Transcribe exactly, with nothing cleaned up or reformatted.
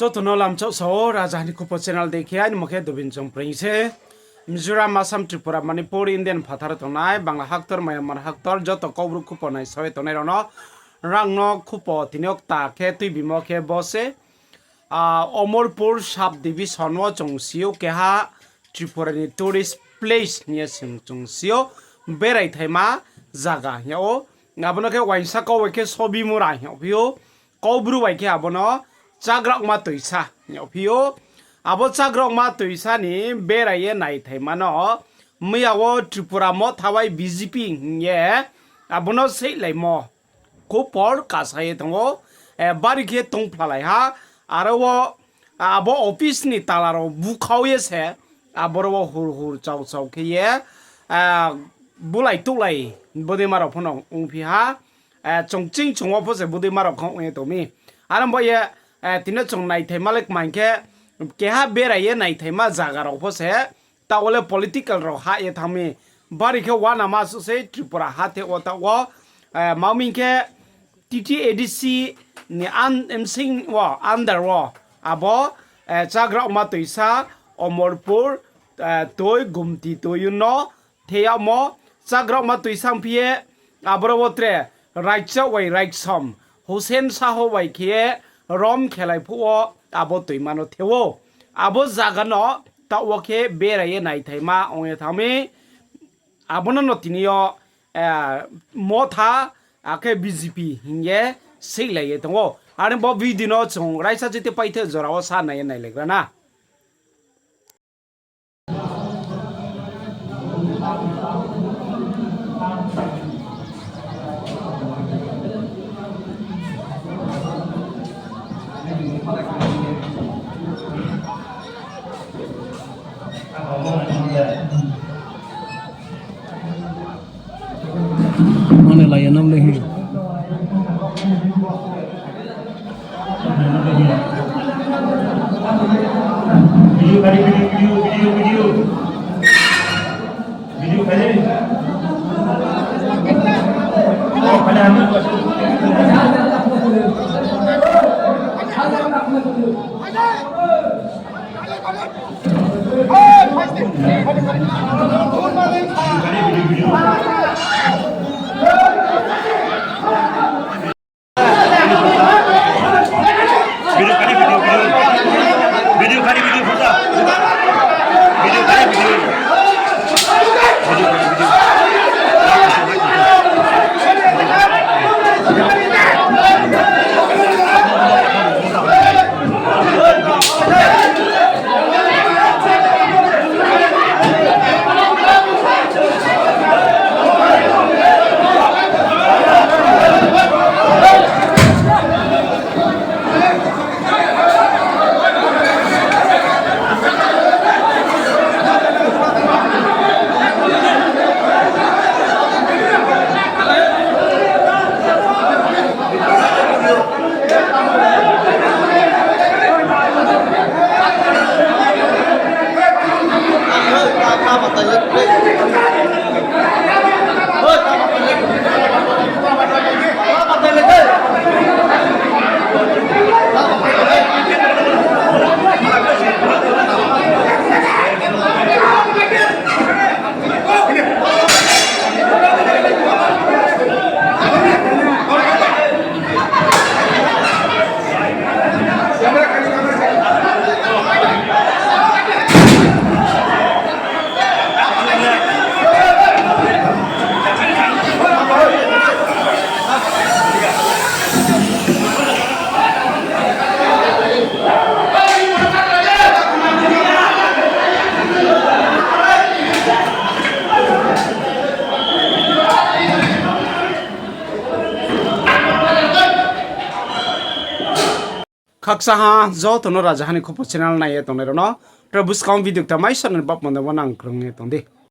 Joto no lamchak sao, Raja Hani Khupo channel dei khe, aini mo khe Dobin Chongpreng se. Mizoram, Assam, Tripura, Manipur, Indian phathar tongnai, Bangla haktor, Myanmar haktor, joto Kaubru khupo naisawi tongnai rao no, rang no khupo tini o kta khe tuibimo khe bo se. Ah, Omorpur sub division wo chung si ou keha Tripura ni tourist place hing ye sing chung si ou, berai thaima zaga hing yag ou. Abo no khe uaingsa kau bai khe Sobimura hing yag phi ou, Kaubru bai khe abo no Chagraokma Toisa hing yag phi ou. Abo Chagraokma Toisa ni berai ye naithaima no miya wo Tripura Motha bai B J P hing ye abo no seihlaimo khupor kasa ye tong ou, eh, bari khe tongphlalai ha, aro wo, ah, abo office ni tala rao bukhau ye se, aboro wo hur hur chau chau khe ye, ah, bulai tuhlai bodeima rao pho no ongphi ha, eh, chung ching chung wo pho se bodeima rao khe ong ye tong mi. Aro bo ye, eh, tini chung naithaima le kma hing khe, keha berai ye naithaima zaga rao pho se, taoh wo le political rao hah ye thanng mi. Bari khe uanama suh sei Tripura hathe wo taoh wo, eh, ma mi hing khe T T A D C ni an-, msing wo, under wo, abo, eh, Chagraokma Toisa, Omorpur, eh, toi, Gumti toi no, thei yagmo, Chagraokma Toisa ongphi ye, aboro wo tre, Raichak bai Raiksom, Hussain Saho bai khe ye, rom khelai phuh wo, abo toima no the ou. Abo zaga no, taoh wo khe berai ye naithaima ong ye thanng mi, abo no no tini yo, eh, Motha, akhe B J P hing ye seihlai ye tong ou. Are bo video no chung raisa chiti paithe jora wo sa nai ye nailaigra na. Mane laya nam le hi. Khakchang ha joto no Raja Hani Khupo channel nai ye tongnai rao no. Tre buskang video kta mai sa nani bapmanda wo nang krung ye tong di.